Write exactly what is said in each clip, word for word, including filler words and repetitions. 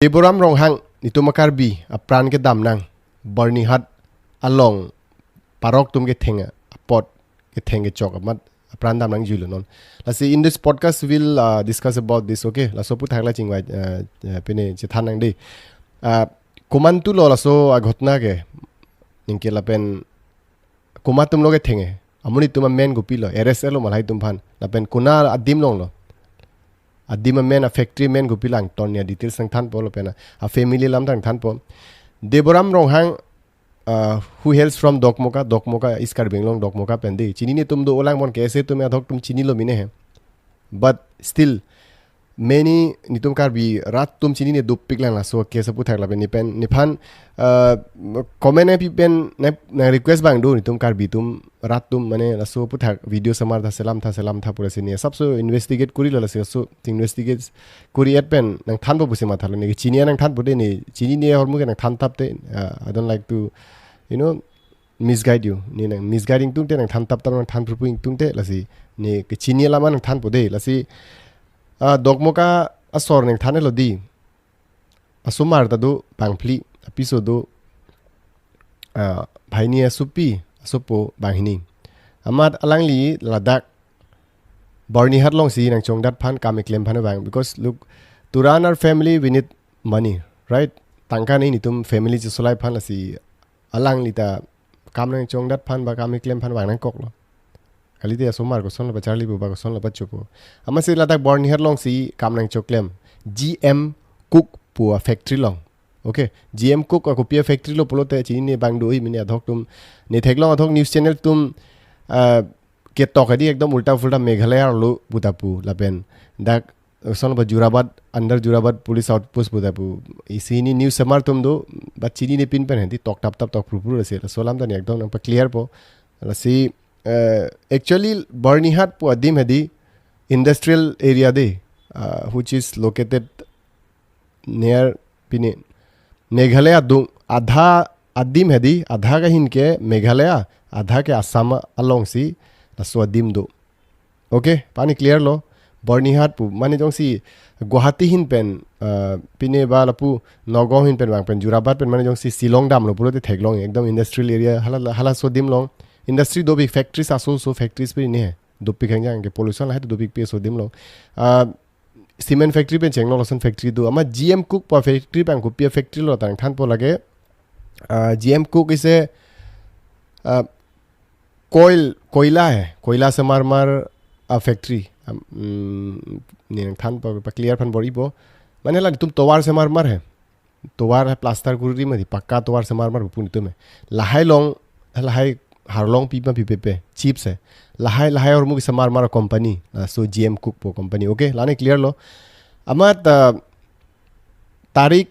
Deboram Ronghang, netum a-Karbi apran kedam nang, Byrnihat along parok atum ketheng apot, ketheng kechok amat apran dam nang juilo non. Lasi in this podcast we'll uh, discuss about this, okay? Laso aputhak la chingvai uh, uh, pine chethan nang dei. Uh, komantulo laso aghotona ke, ningke lapen komat atumlo ketheng e. Amonit atum amen kopilo, arrest lo ma lahai atum aphan. Lapen kona adim along lo. Adim amen, a-factory amen kopilo, angton ya details nangthanpo lapen a-family alam ta nangthanpo. Deboram Ronghang, uh, who hails from Dokmoka, Dokmoka, East Karbi Anglong, Dokmoka pen dei. Chinine atum do-o lang, mon K S A atum adhok atum chinilo mene he. But still, many netum Karbi rat atum chinine dopik lang laso case aputhak lapen ne pen, nephan, uh, comment nangpi pen, nang, nang request abang do, netum Karbi atum rat atum mane laso aputhak video osomar tha selam tha selam tha pura sini. Sabso investigate korilo lasi, so investigate kori-et pen nangthanpo pusi mathalo, ne kechini nangthanpo dei, ne chinine ahormu ke nangthan tap te, uh, I don't like to, you know, misguide you. Ne nang misguide ingtungte, nangthan tap tap, nangthan purpur ingtungte, lasi ne kechini alam nangthanpo dei, lasi, ah, Dokmoka asor nangthanlo dei. Asomar ta do bangphli, apiso do, ah, banghini asopi, asopo banghini. Amat alangli ladak Byrnihat alongsi nangchongdat aphan, kam keklem aphan abang, because look, to run our family we need money, right? Tangka nangji netum family chesolai aphan, lasi alangli ta kam nangchongdat aphan ba kam keklem aphan vang nangkoklo. Kalite asomar kosonlo pacharli pu ba kosonlo pachopo. Amatsi ladak Byrnihat alongsi kam nangchoklem G M Cook pu a-factory along. Okay, G M Cook a-kopi a-factory lo pulote chinine abang do-oi mene adhok atum. Ne theklong adhok news channel atum, ah, ketok adi ekdom ulta pulta Meghalaya lo puta pu lapen dak kosonlo ba Jorabat, under Jorabat police outpost puta pu. Isi hini news osomar atum do, but chinine pin pen he dei, tok tap tap tok purpur ase. Laso alam ta ne ekdom nangpa-clear po. Lasi, uh, actually Byrnihat pu adim he dei, industrial area dei, uh, which is located near pine Meghalaya adung, adha adim he dei, adha kahin ke Meghalaya, adha ke Assam alongsi laso adim do. Okay, pini clear lo. Byrnihat pu mane jongsi Guwahati ahin pen, uh, pine ba lapu Nagaon ahin pen vang pen Jorabat pen mane jongsi Shillong damlo pulote theklong, ekdom industrial area, hala, halaso adim along. Industry dopik, factories aso aso factories pine he. Dopik hangjang ke pollution lahai ta dopikpi aso adim along. Uh, cement factory pen chengno lason factory do. Amat G M Cook pu a-factory abang kopi a-factory lo ta nangthanpo lake. Uh, G M Cook is a, uh, coil, koila he, koila semarmar a-factory. Um, mm, ne nangthanpo, pa-clear aphan bor-ipo. Mane la netum tovar semarmar he. Tovar he plaster kori ma dei, pakka tovar semarmar pu netum he. Lahai along, lahai Harlongpi ma pipepe, chips he. Lahai, lahai ahormu ke semarmar company, laso G M Cook pu company. Okay, la ne clear lo. Amat, uh, tarik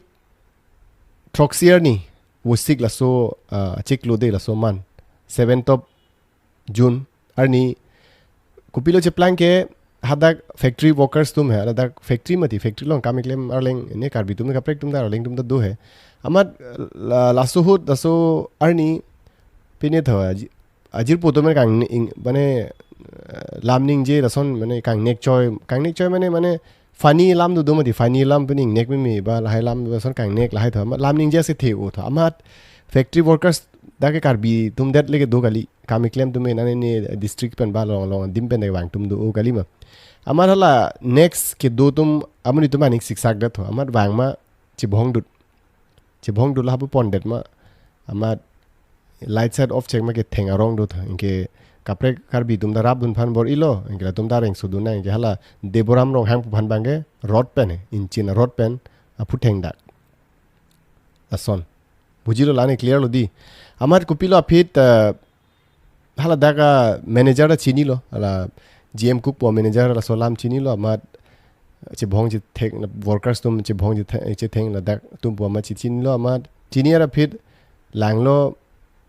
throksi arni, Vosik laso, uh, chiklo dei laso man, seventh of June arni, kopilo cheplang ke hadak factory workers atum he, hadak factory mati, factory along kam keklem arleng, ne Karbi atum, kaprek atum ta, arleng atum ta do he. Amat la, laso ahut, laso arni, pine tho, aji-, ajirpo atum kang ing, mane, eh, lam ningje lason, mane kangnek choi, kangnek choi mane, mane funny alam do do mati, funny alam pine ingnek meme ba lahai alam lason kangnek lahai tho, amat lam ningje si the-o tho. Amat factory workers dak ke Karbi atum det le kedo kali, kam keklem atum, nane ne district pen ba along along adim pen vang atum do-o kali ma. Amat hala next kedo atum, amonit atum aning siksak det tho. Amat vang ma chebhong dut. Chebhong dut la hapu pondet ma. Amat light side off chek ma ketheng arong do tho. Anke kaprek Karbi atum ta rapdun aphan bor-ilo. Anke latum ta rengso dun nang. Anke hala Deboram Ronghang pu aphan abang ke rod pen he, inchin a-rod pen aphutheng dak. Lason. Bujilo, la ne clear lo dei. Amat kopilo aphi, uh, hala dak a-manager ta chinilo, hala G M Cook pu manager laso alam chinilo, amat chebhong chetheng, workers atum chebhong chetheng, chetheng ladak atum pu amat chi-, chinilo, amat chini ra aphi langlo,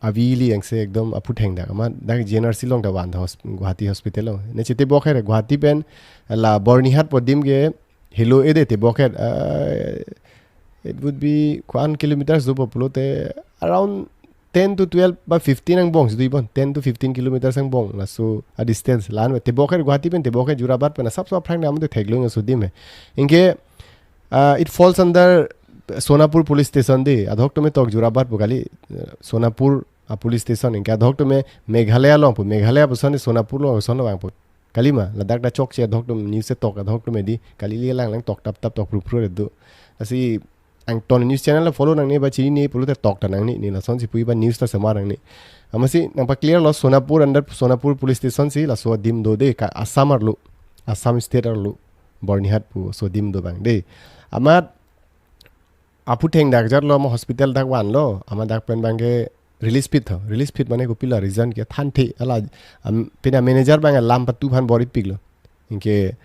avili angse ekdom aphutheng dak, amat dak G N R C along ta van tha, hos-, Guwahati hospital along. Ne chetebok he, Guwahati pen la Byrnihat pu adim ke helo-e dei tebok he, uh, it would be ko-an kilometers dopo pulote around ten to twelve ba fifteen angbong si do-i bon, ten to fifteen kilometers angbong laso a-distance. La-an tebok he, Guwahati pen tebok he, Jorabat pen asapso aphrang dam te theklong aso adim he. Anke, uh, it falls under Sonapur police station de, adhok tome tok Jorabat pu kali, eh, Sonapur a police station, anke adhok tome Meghalaya along pu, Meghalaya puson Sonapur along puson vangpo. Kalima, ladak ta chokche adhok tome news tok, adhok tome di, kali li lang lang tok tap tap tok phru phru do. Lasi angton news channel follow nangne ba chinine pulote tok ta nangne, ne lasonsi pu ba news ta semar nangne. Amatsi nangpa clear lo Sonapur under Sonapur police station si laso adim do de ka Assam arlo, Assam state arlo, Byrnihat pu laso adim do abang de. Amat aphutheng dak jarlo, amat hospital dak vanlo, amat dak pen abangke release phit tho. Release phit mane kopilo reason ke thanthe ala, am, pina manager abang alam patu aphan bor-ipiklo. Anke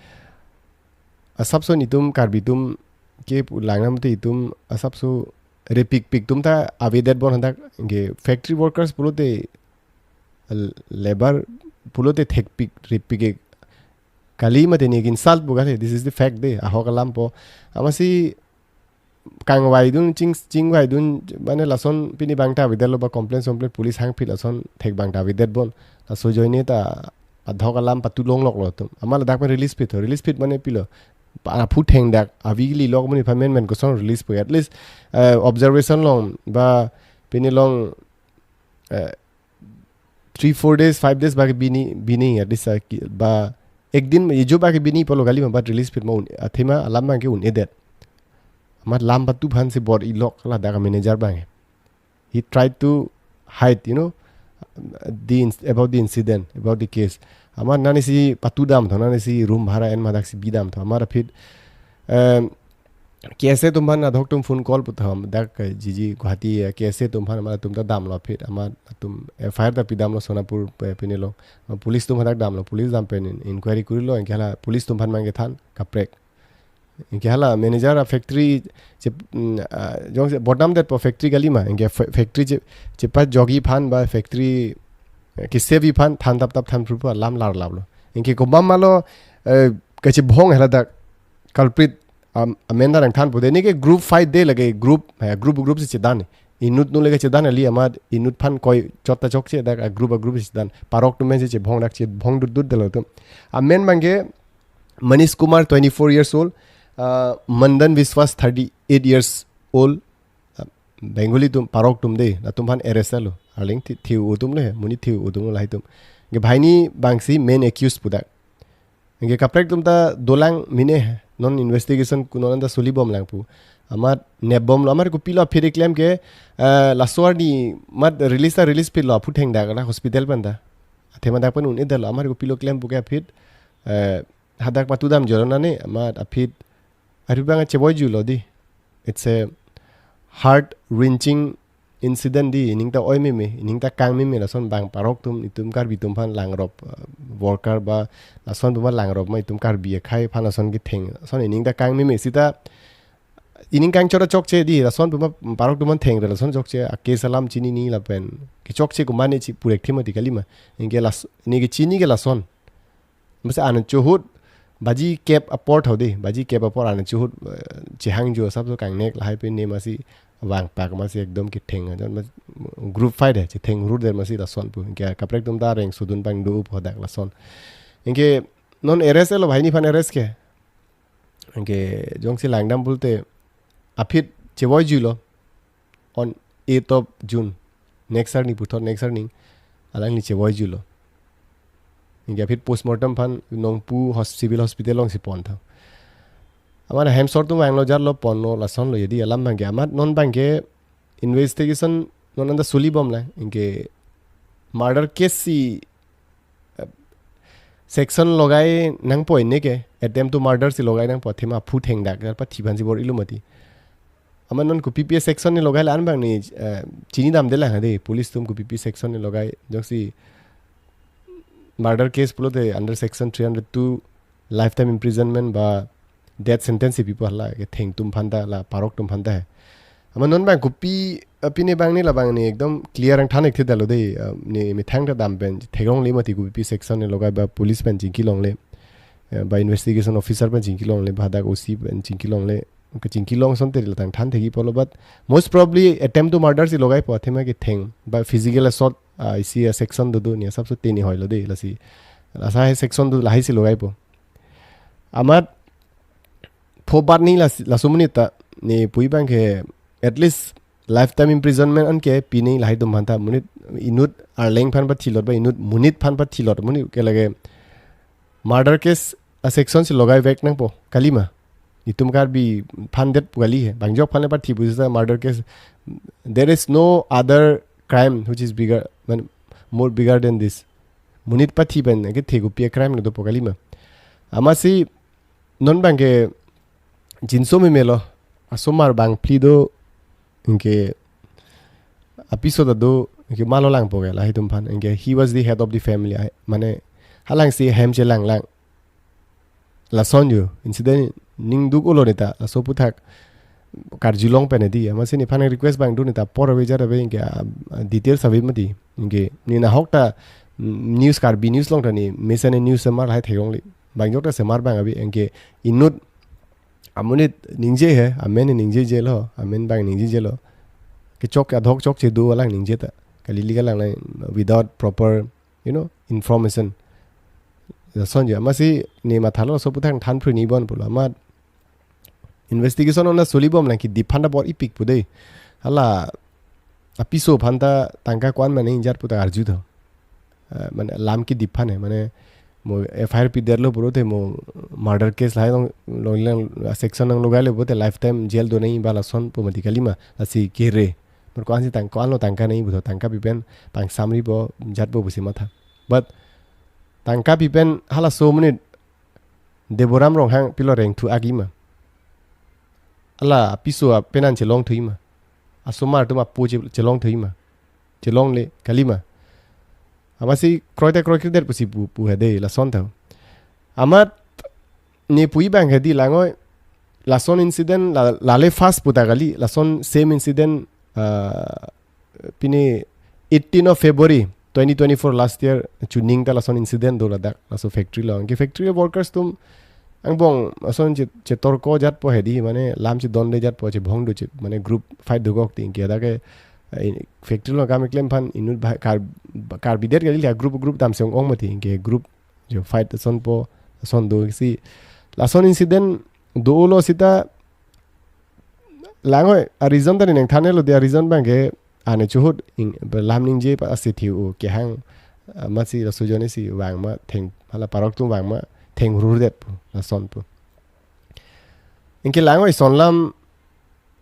asapso netum Karbi atum ke pu langnam te itum asapso repikpik atum ta avedet bon hadak, anke factory workers pulote, l-, labor pulote thekpik repik ke kali mate ne insult pu kali, this is the fact de, ahok alam po. Amatsi kangvaidun, ching, chingvaidun, mane lason pini abang ta avedetlo ba complaint somplaint police hang phit lason thek abang ta avedet bon. Laso ajoine ta adhok alam patu longloklo atum. Amat ladak pen release phit tho, release phit mane pilo. Pa-, aphutheng dak, avi lilok muni phamen men koson release pu. At least, eh, observation along, ba pini along, eh, three, four days, five days bak bini, bini at least, uh, ki-, ba ek din ejo bak bini pulo kalima, but release phit ma un, athema alam abangke un-edet. Amat lam patu aphansi bor-ilok ladak manager abang. He tried to hide, you know, the inc-, about the incident, about the case. Amat nanisi patu dam tho, nanisi room bhara en ma daksi bi dam tho. Amat aphi, um, K S A atum aphan adhok atum phone call pu tho, dak, eh, G G Guwahati, eh, K S A atum aphan amat atum ta damlo aphi, amat atum F I R ta pidamlo Sonapur, eh, pini along. Ah, police atum hadak damlo, police dam pen in-, inquiry kurilo, anke hala police atum aphan abangke than kaprek. Anke hala manager a factory che, mm, ah, jongsi bodnam detpo factory kalima, anke fa-, factory che, chepajokji aphan ba factory, eh, ke-save ji aphan than tap tap than phru phru alam larlaplo. Anke komat malo, eh, kachebhong haladak culprit, um, amen ta nangthanpo de, neke group fight de lake group, eh, group group si chedan. Inut nu lake chedan kali, amat inut aphan koi chot ta chokche, dak a group a group si chedan. Parok atum men si chebhong, dak chebhong dut dut detlo atum. Amen abangke Manish Kumar, twenty-four years old, uh, Mandan Biswas, thirty-eight years old, uh, Bengali atum, parok atum de, latum aphan arrest lo. Arleng thi-, thiu atum le, monit thiu atum lahai atum. Anke banghini abangsi main accused pu dak. Anke kaprek atum ta dolang mene, non investigation ku non anta solibomlang pu. Amat nepbomlo, amat kopilo aphi keklem ke, eh, laso arni amat release ta release phitlo, aphutheng dak la hospital pen ta. Athema dak pen un-edetlo, amat kopilo klem pu ke aphi, eh, hadak patu damjolo nane, amat aphi, ari abang chevoi juilo di. It's a heart wrenching incident di, ining ta oi meme, ining ta kang meme, lason abang parok atum, itum Karbi atum aphan langrop, uh, worker ba, lason atum aphan langrop ma itum Karbi akhei aphan lason ketheng, lason ining ta kang meme, sita ining kang chot ta chokche di, lason atum aphan parok atum aphan thengre, lason chokche, a case alam chinine lapen, kechokche komatne chi purek thima ti kalima, anke las-, ne kechini ke lason. Masa anachohut, baji kep apor tho de, baji kep apor anachohut, eh, chehangjo asapso kangnek lahai pen ne masi vangpak masi ekdom ketheng aja, mas-, group fight he, chetheng hurur der masi lason pu. Anke kaprek atum ta reng sudun abang do pu hadak lason. Anke non arrest lo, banghini aphan arrest ke. Anke jongsi langdam pulote aphi chevoi juilo on eighth of June. Next arni puthot, next arni alangli chevoi juilo. Anke aphi postmortem aphan Nongpu hos-, civil hospital alongsi pon tha. Amat hem asor atum vanglo jarlo ponlo lasonlo, yadi alam abangke amat non abangke investigation non anta solibomlang. Anke murder case si, eh, section logai nangpo, neke attempt to murder si logai nangpo, athema aphutheng dak, pathi aphansi bor-ilo mati. Amat non kopipi section ne logai la-an abang ne, eh, chinidamdelang ha de, police atum kopipi section ne logai, jongsi murder case pulote under section three hundred two lifetime imprisonment ba death sentence si pipo, hala ketheng atum aphan ta, la parok atum aphan ta he. Amat non abang kopi, eh, pine abang ne labang ne ekdom clear nangthan-ik thedetlo de, eh, ne methang ta dam pen theklongle mati, kopipi section ne logai ba police pen chingkilongle, eh, ba investigation officer pen chingkilongle, ba hadak O C pen chingkilongle, kachingkilong asonte la nangthan thekji pulo, but most probably attempt to murder si logaipo, athema ketheng ba physical assault, ah, isi a section do do, ne asapso te ne hoilo de, lasi, lasi he section do lahai si logaipo. Amat phobat ni las-, laso amonit ta ne pui abang ke at least lifetime imprisonment anke pine lahai atum aphanta, monit inut arleng aphan pathilot ba inut monit aphan pathilot, monit ke lake murder case a section si logai vek nangpo, kalima? Itum Karbi aphan det pu kali he. Bang ajok aphan le pathi pusita murder case. There is no other crime which is bigger, man, more bigger than this. Monit pathi pen ke thegu pi a crime lo dopo, kalima? Amatsi non abang ke jinso memelo, asomar bang phli do, anke apiso ta do, anke malo langpo ke lahai atum aphan, anke he was the head of the family. Ai, mane halangsi hem chelanglang. Lason jo incident ning duk-olo neta, laso aphuthak karjulong pen di. Amatsi nephan request abang do neta, apor ave ajat ave anke, ah, ah, details ave mati. Anke ne nahok ta, mm, news, Karbi news along ta ne mesen news semar lahai theklongle. Bang ajok ta semar abang ave, anke inut amonit ningje he, amen ningjeje lo, amen abang ningjeje lo. Kechok adhok chokche do alang ningje ta. Kali lika lang lang without proper, you know, information. Lason jo, amatsi ne mathalo laso aphuthak than phri ni bon pulo. Amat investigation ona solibom lang, kedip aphan ta bor-ipik pu dei. Hala apiso aphan ta tangka ko-an mane ingjat pu ta arju tho. Eh, mane lam kedip aphan he, mane mo F I R pidetlo pulote mo murder case lahai along, along, along section nanglogailo pulote lifetime jail do nangji ba lason pu mati, kalima? Lasi kere. Mar ko-ansi tang, ko-anlo tangka nangji pu tho, tangka pi pen pangsamripo, jatpo pusi matha. But tangka pi pen halaso amonit Deboram Ronghang pilo rengthu agi ma? Hala apiso apenan chelongthu ma? Asomar atum apo che-, chelongthu ma? Chelongle, kalima? Amatsi kroi ta kroikredet pusi pu, pu he dei, lason tho. Amat ne pui abang he di, langoi, lason incident la, lale first pu ta kali, lason same incident, ah, pine eighteen of February twenty twenty-four, last year, chuning ta lason incident do ladak, laso factory along. Anke factory workers atum angbong ason che, chetorko jatpo he di, mane lam chedonde jatpo, chebhong do che, mane group fight dokok ti, anke dak ke, eh, factory along kam keklem aphan inut ba, Kar, Karbi det kali, a group group damsi ong-ong mati, anke group jo fight asonpo, ason dosi. Lason incident dolo seta langoi, a reason ta ne nangthanlo di, a reason abang ke ane chuhut ing, lam ningje pa asi thiu kehang, ah, amatsi laso ajoine si vang ma, theng, hala parok atum vang ma, theng hurhurdet pu, lason pu. Anke langoi, son lam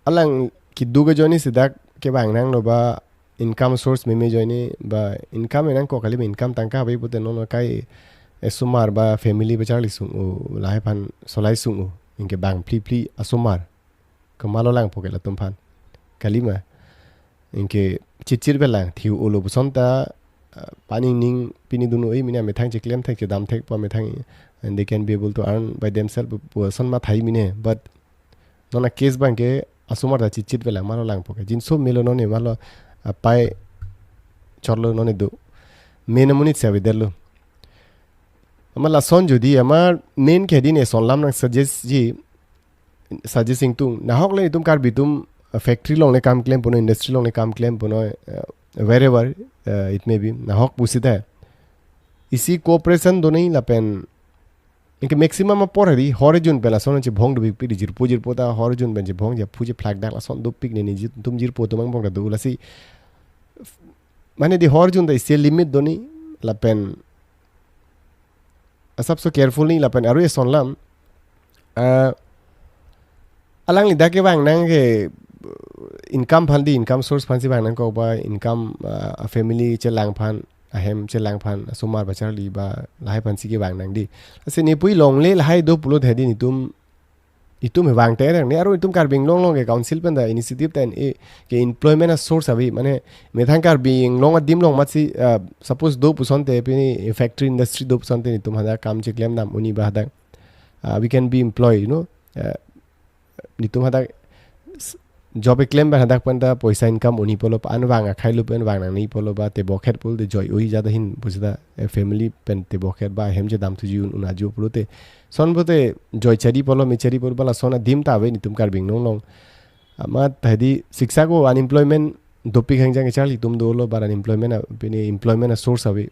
alang keduk ajoine si dak kevang nanglo ba income source meme ajoine ba income nangkok kali, income tangka ave pute non kai esomar ba family ba charli sung-o, lahai aphan solai sung-o, anke bang phli phli asomar ke malo langpo ke latum aphan, kalima? Anke chitchit belang thiu-olo puson ta, ah, paning ning pini dunu e mine amethang cheklem thek, chedam thekpo amethang, and they can be able to earn by themselves pu, pu ason mathai mine. But non a case abang ke asomar ta chitchit belang, malo langpo ke. Jinso melo non ne, malo, ah, pai chorlo non ne do. Main amonit si avedetlo. Amat lason jo di, amat main ke di ne son lam nang suggest ji, suggest ingtung. Nahok le itum Karbi atum, uh, factory along le kam klem punon, industry along le kam klem punon, uh, wherever, uh, it may be. Nahok pusita isi cooperation do nangji lapen, anke maximum apor he di, hor jun pen lason chebhong dopik di, jirpo jirpo ta hor jun pen chebhong, japhu chephlak dak lason dopik ne, ne jir-, atum jirpo atum angbong ta do, lasi mane di hor jun ta isi limit do nangji lapen asapso careful nangji lapen arui eson lam, ah, alangli dak kevang nang ke income aphan di, income source aphansi vang nangkok ba, income, ah, a family chelang aphan, ahem chelang aphan, asomar ba charli ba lahai aphansi kevang nang di. Lasi ne pui longle lahai do pulo he di, netum, itum he vang te rang ne, aru itum Karbi Anglong along ke council pen ta initiative ta en-e ke employment a source ave, mane methang Karbi Anglong adim along amatsi, ah, suppose do puson te, pini factory industry do puson te, netum hadak kam cheklem dam un-e ba hadak, ah, we can be employed, you know. Ah, netum hadak s-, job keklem pen hadak pen ta poisa income un-e pulo, an vang akhai lo pen vang nangji pulo ba tebokhet pulote joi-oi jat ahin pusita, eh, family pen tebokhet ba hem chedam thuji un, un ajo pulote. Son pulote joi chari pulo, me chari pulo ba lason adim ta ave netum Karbi Anglong along. Amat he di siksa ko unemployment dopik hangjang kecharli atum dolo ba unemployment a, pini employment a source ave.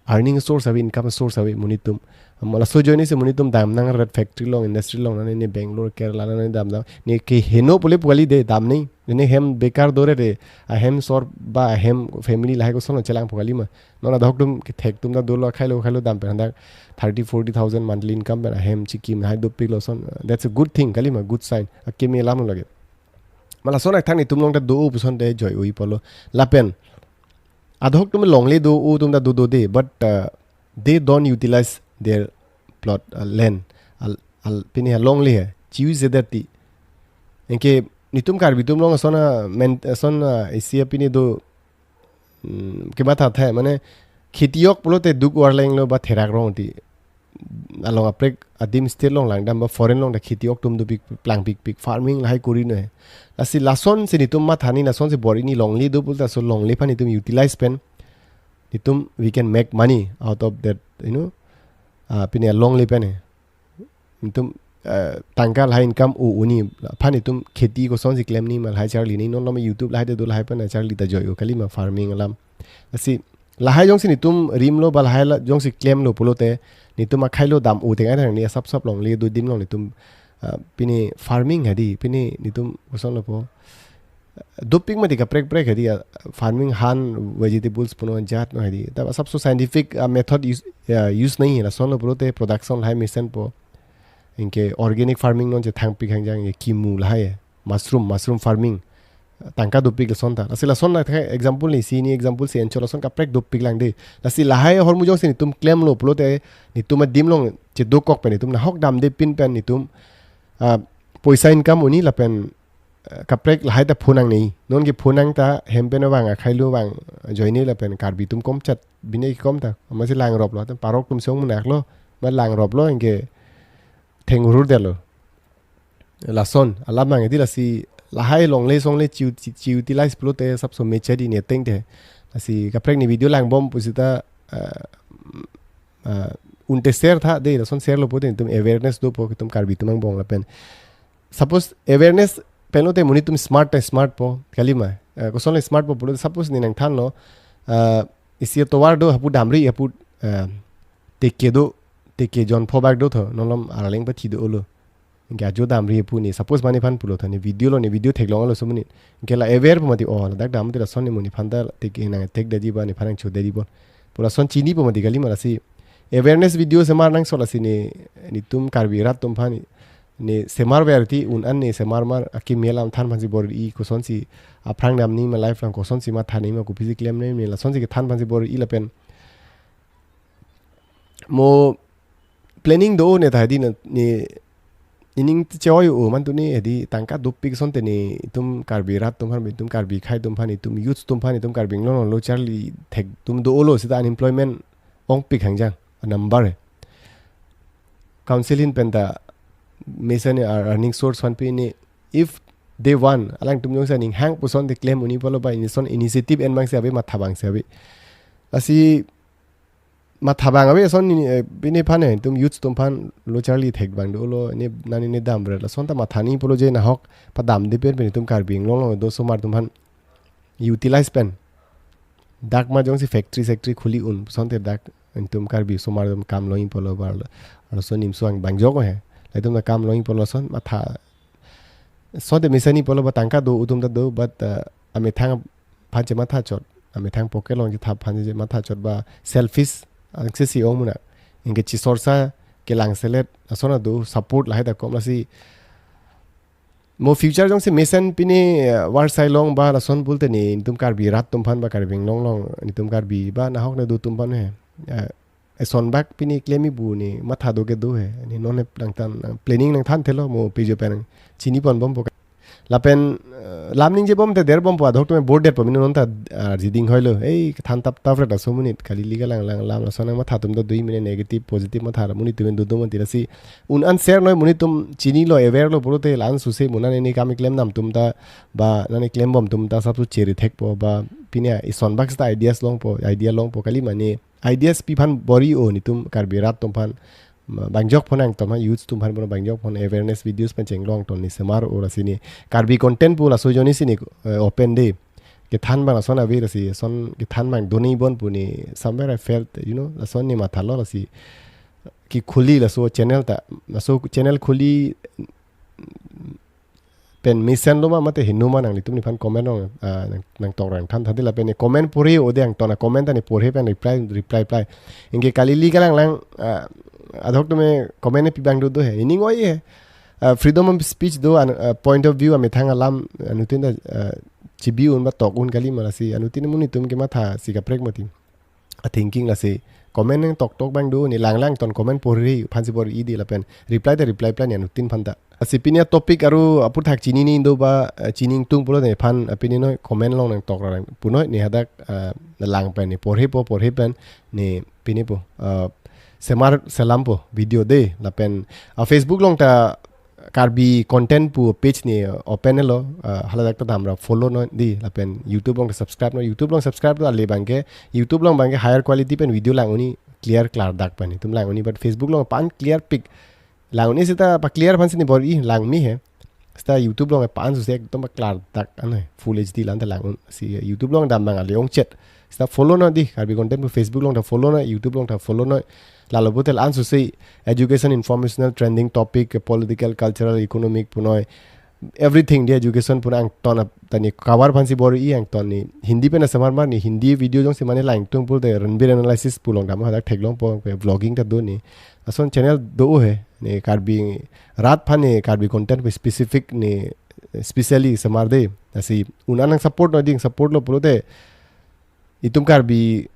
earning source ave, income source ave monit atum. Mala so ajoine si monit atum damnang rat factory along, industry along, nani ne Bangalore, Kerala, nani damnang. Ne keheno pule pu kali, de damnang. Ne hem bekar dore de, ahem sor ba ahem family lahai koson chelangpo kalima. Non adhok atum kethek atum ta dolo, khailo khailo dam pen hadak thirty, forty thousand monthly income pen ahem chikim lahai dopiklo son. That's a good thing kalima, good sign. Akimi alam lage. Mala son akthang netum along ta do-o puson te joi-oi pulo. Lapen adhok atum longle do-o atum ta do do de, but uh, they don't utilize their plot, uh, land. Al, al, pini ha longle hai. Chi-use that ti. Anke netum Karbi atum along ason a men, ason a isi a pini do, mm, kematha thai, mane kheti ok pulote duk warleng lo ba therak rong ti. Along kaprek adim state along langdam ba foreign along ta kheti ok atum dopik, plangpikpik, farming lahai kori noi. Lasi lason si netum mathani, lason si bor-i ne longle do pulote laso longle aphan netum utilize pen netum we can make money out of that, you know, uh, pini longle pen he. Netum, uh, tangka lahai income o-o ne aphan netum kheti koson si klem ne ma lahai charli ne, non lo ma YouTube lahai te do, lahai pen charli ta joi-o kalima farming alam. Lasi lahai jongsi netum rimlo ba lahai la jongsi klemlo pulote netum akhailo dam-o tengai thang ne asap sap longle do adim along netum, uh, pini farming hadi, pini netum koson lo po. Dopik mati kaprek prek hadi, uh, farming han vegetables punon jat no hadi. Ta asap so scientific, uh, method use, uh, use nahi, lason lo pulote production lahai mesen po. Anke organic farming non chethangpik hangjang, ye kimu lahai, mushroom, mushroom farming. Tangka dopik lason ta. Lasi lason na example ne, si ne example si enchot lason kaprek dopik lang de. Lasi lahai ahormu jongsi netum klemlo pulote netum adim along chedokok pen netum nahok damde pin pen netum, ah, poisa income o-e lapen, ah, kaprek lahai ta phonang nei. Non ke phonang ta hem pen vang, akhailo vang ajoine lapen Karbi atum komchat bine kom ta. Amatsi langroplo, ta parok atum song munak lo, ma langroplo, anke theng hurur detlo. Lason alam nang edi, lasi lahai longle songle chi, chi, chi-utilize pulote asap so mechadi ne teng te. Lasi kaprek ne video langbom pusita, uh, uh, unte share tha de, lason share lo pote netum awareness dopo, netum Karbi atum angbong lapen. Suppose awareness pen lote monit atum smart te smart po kalima. Uh, koson le smart po pulo, suppose ne nangthanlo, uh, isi tovar do, hapu damri, hapu, uh, teke do, teke jon pho bak do tho, non lo ma araleng pathi do-o lo. Anke ajo damri pu ne, suppose mane aphan pulo tha, ne video lo, ne video theklong lo so mane. Anke la aware pu mati, oh, ladak dam te lason ne monit aphan ta thek nang thekdetji ba nephan nangchodetji bon pu lason chinipo mati kalima. Lasi awareness video semar nangso, lasi ne, netum Karbi rat atum aphan ne semar ver ti un an ne semar mar, akimi alam than aphansi bor-i, kosonsi aphrang damji ma life along kosonsi mathani ma, kopisi klem ne ma, lasonsi kethan aphansi bor-i lapen mo planning do ne ta hadi na, ne, nening choi-o man tu ne hadi tangka dopik asonte netum Karbi rat atum aphan, netum Karbi akhei atum aphan, netum youth atum aphan, netum Karbi Anglong lo charli thek atum do-o lo seta unemployment ongpik hangjang number he. Council ahin pen ta mesen earning source aphan pi ne, if they want, alangtum jongsi aning hang pusonte klem un-e pulo ba, ini son initiative en abang si ave, matha abang si ave. Lasi matha abang ave son ini, eh, pini aphan he, netum youth atum aphan lo charli thek abang dolo, ne nani ne dam bret, lason ta mathani pulo je nahok padamde pen pen netum Karbi Anglong lo do osomar atum aphan utilize pen. Dak ma jongsi factory sectory khuli un, sonte dak netum Karbi osomar atum kam long-i pulo ba, lason nimso ang bangjok he. Latum na kam long-i pulo son matha. Sonte mesen-i pulo ba tangka do atum ta do, but, uh, amethang aphan chematha chot, amethang pocket along chetha aphan chematha chot ba selfish angse si ong muna. Anke chisorsa kelang selet, lason ado support lahai ta kom, lasi mo future jongsi mesen pini, uh, varsai long ba lason pulote netum Karbi rat atum aphan ba Karbi Anglong along netum Karbi ba nahok ne do atum aphan he. Uh, eson bak pini klem-i pu ne matha do kedo he. Ne non he nangthan, nang planning nangthan thelo, mo pejo pen nang chini ponbompo. Lapen, eh, lam ningje bomte der bompo, adhok atum bor detpo, mane non ta, ah, jiding hoilo. Ei, than tap tap re ta so monit, kali li kalang lang lam, lason nangmatha atum ta do-i mane negative, positive matha ra, monit atum do do mati lasi. Un an share noi, monit atum chinilo, aware lo pulote, la-an suse, mo nani ne kam keklem nam atum ta, ba, nani klembom atum ta, sap su cheri thekpo, ba, pini eson bak seta ideas longpo, idea longpo, kali mane, ideas pi aphan bor-i o netum Karbi rat atum aphan, ma, bangjok phonang atum aphan, youth atum aphan, bangjok phon awareness videos pen chenglong ton ne semar o lasi ne. Karbi content pu laso ajoine si ne, eh, open de. kethan abang lason ave lasi, lason kethan abang do-un-e bon pu ne somewhere I felt, you know, lason ne mathalo lasi kekhuli laso channel ta, laso channel khuli pen mesenlo ma mate heno ma nanglitum nephan comment along, ah, nang, nangtok ra nangthan tha dei lapen ne comment porhe-o dei angton a-comment ta ne porhe pen reply, reply, reply. Anke kali ili kalanglang, ah, adhok tumi comment ne pi abang do do he. Nening oi he. Ah, freedom of speech do, an, ah, point of view amethang alam, ah, anuttin ta, ah, chibi-un ba tok-un kalima lasi anuttin amonit atum kematha si kaprek mati. A-thinking lasi comment nangtoktok abang do, ne langlang ton comment porhe aphansi bor-i dei lapen reply ta reply, reply ne anuttin aphan ta. Lasi pini a-topic aru aphuthak chinine do ba, eh, chini ingtung pulote nephan, eh, pini noi comment along nangtok ra nang punoi ne hadak, eh, lang pen ne porhepo, porhe pen ne pinipo, eh, semar selampo video dei lapen, ah, Facebook along ta Karbi Content pu page ne open lo, ah, haladak ta damra follow noi dei lapen YouTube along ta subscribe noi. YouTube along subscribe lo ale abangke, YouTube along abangke higher quality pen video lang-un-e, clear klardak pen netum lang-un-e, but Facebook along pan clear pik lang-un-e seta pa-clear aphansi ne bor-i langme he. Seta YouTube along pan suse ekdom pa-clear dak anai full H D la-an ta lang-un-e si YouTube along dam abang ale ongchet. Seta follow noi dei, Karbi Content pu Facebook along ta follow noi, YouTube along ta follow noi. Lalo pulote la-an suse education, informational, trending topic, political, cultural, economic punoi, everything dei, education punoi angton ap-, ta ne cover aphansi bor-i angton ne Hindi pen semar mar ne Hindi video jongsi mane lang tung pulote Ranbir Analysis pu along dam hadak theklongpo, vlogging ta do ne. Lason channel do he ne Karbi rat aphan ne Karbi Content pu specific ne specially semar dei. Lasi un-an nangsupport noi dei, support lo pulote itum Karbi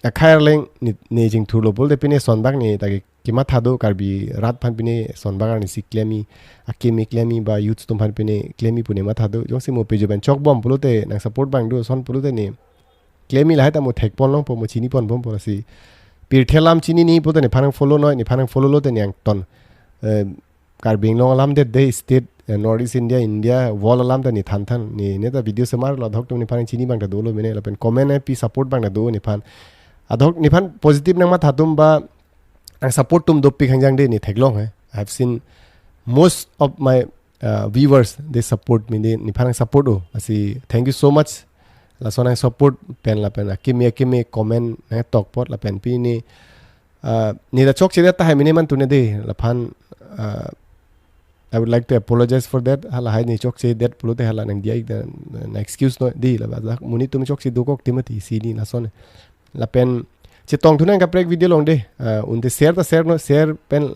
akhei arleng ne, ne chingthurlo pulote pine sonbak ne ta ke, kematha do Karbi rat aphan pine sonbak arnisi klem-i, akimi klem-i ba youth atum aphan pine klem-i pu ne matha do. Jongsi mo page pen chokbom pulote nangsupport abang do, son pulote ne klem-i lahai ta mo thekpon longpo, mo chiniponbompo lasi. Pirthe alam chinine pulote nephan follow noi, nephan follow lote ne angton, eh, Karbi Anglong alam det dei state, eh, North East India, India, world alam ta ne thanthan. Ne, ne ta video semar lo, adhok tumi nephan chini abang ta dolo mene lapen comment ne pi support abang ta do nephan. Adhok nephan positive nangmatha atum ba nangsupport atum dopik hangjang dei ne theklong he. I have seen most of my, uh, viewers, they support me, they nephan support-o. Lasi thank you so much. Lason nangsupport pen lapen akimi akimi comment nangtok apot lapen pini, uh, ne ta chokchedet tahai mene man tune dei laphan, uh, I would like to apologize for that. Halahai ne chokchedet pulote hala nangdiya-ik ta, uh, nang-excuse noi dei, la ba dak monit atum chokche dokok ti mati si ne lason. Lapen chetongthu nang kaprek video along dei, uh, unte share ta share noi, share pen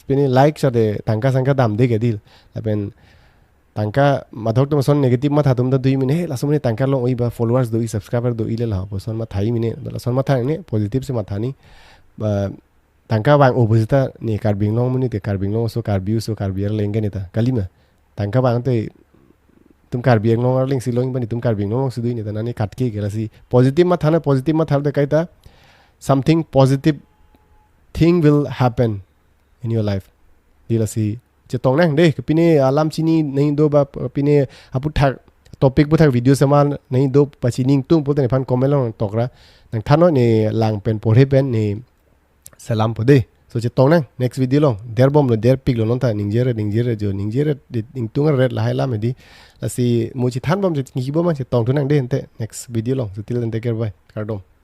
pine like sade tangka sangka damde ke dei. Lapen tangka, adhok atum ason negative matha atum ta do-i mene, he, laso mene tangka long-oi ba followers do-i, subscriber do-i le laho puson matha-i mene, lason matha ne positive si matha ne. Ba tangka vang-o pusita ne Karbi Anglong amonit ke, Karbi Anglong aso, Karbi aso, Karbi arleng ke ne ta kalima. Tangka vangte itum Karbi Anglong arleng si long-i ba netum Karbi Anglong along si do-i ne ta, nani katke ke lasi positive matha noi, positive matha te kaita something positive thing will happen in your life. Dei lasi chetong nang dei, ke pine alam chinine do ba pine aphuthak topic aphuthak video semar ne do pachini ingtung pulote nephan comment along nangtok ra nangthan noi, ne lang pen porhe pen ne selampo dei. So chetong nang next video along, derbomlo, derpiklo non ta, ningje-et, ningje-et jo, ningje-et, di, ingtung-et lahai alam dei. Lasi mo chethanbom, chethanbom, chetongthu nang dei ante next video along. So till then, take care, bye. Kardom.